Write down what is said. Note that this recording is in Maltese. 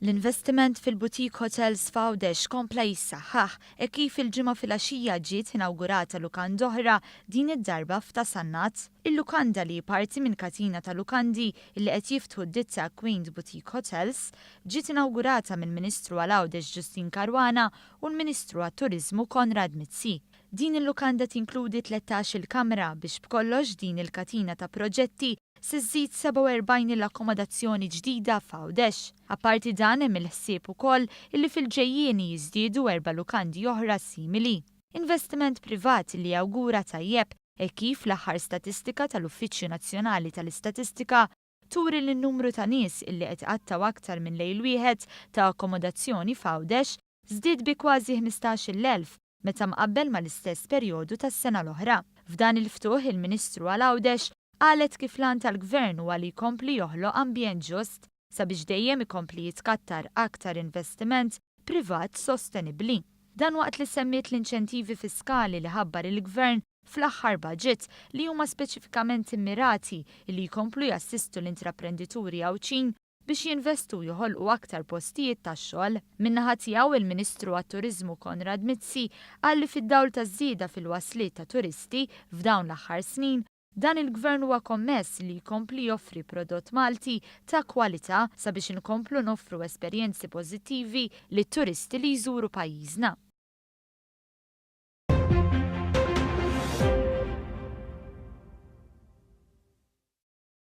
L-investiment fil-boutique hotels f'Għawdex kompla jissaħħaħ hekk kif il-Ġimgħa filgħaxija ġiet inawgurata lukanda oħra din id-darba f'Ta' Sannat. Il-lukanda li hi parti minn katina ta' lukandi li qed jiftħu d-ditta Quaint Boutique Hotels ġiet inawgurata mill-Ministru għal Għawdex Justyne Caruana u l-Ministru għat-Turiżmu Konrad Mizzi. Din il-lukanda tinkludi 13-il kamra biex b'kollox din il-katina ta' proġetti se żżid 47 il-akkomodazzjoni ġdida f'Għawdex. Apparti dan hemm il-ħsieb ukoll illi fil-ġejjieni jiżdiedu erba' lukandi oħra simili. Investiment privat li jawgura tajjeb e kif l-aħħar statistika tal-Uffiċċju Nazzjonali tal-Istatistika turi li n-numru ta' nies illi qed iqattgħu aktar minn lejl wieħed ta' akkomodazzjoni f'Għawdex żdied bi kważi 15,000 meta mqabbel mal-istess perjodu tas-sena l-oħra. F'dan il-ftuħ il-Ministru għal Għawdex qalet kif l-għan tal-Gvern huwa li jkompli joħloq ambjent ġust sabiex dejjem ikompli jitkattar aktar investiment privat sostenibbli. Dan waqt li semmiet l-inċentivi fiskali li ħabbar il-Gvern fl-aħħar budget li huma speċifikament immirati li jkomplu jassistu l-intraprendituri Għawdxin biex jinvestu joħolqu aktar postijiet tax-xogħol. Min-naħa tiegħu il-Ministru għat-Turiżmu Konrad Mizzi qal li fid-dawl taż-żieda fil-wasliet ta' turisti f'dawn l-aħħar snin, dan il-Gvern huwa kommess li jkompli joffri prodott Malti ta' kwalità sabiex inkomplu noffru esperjenzi pożittivi lit-turisti li jżuru pajjiżna.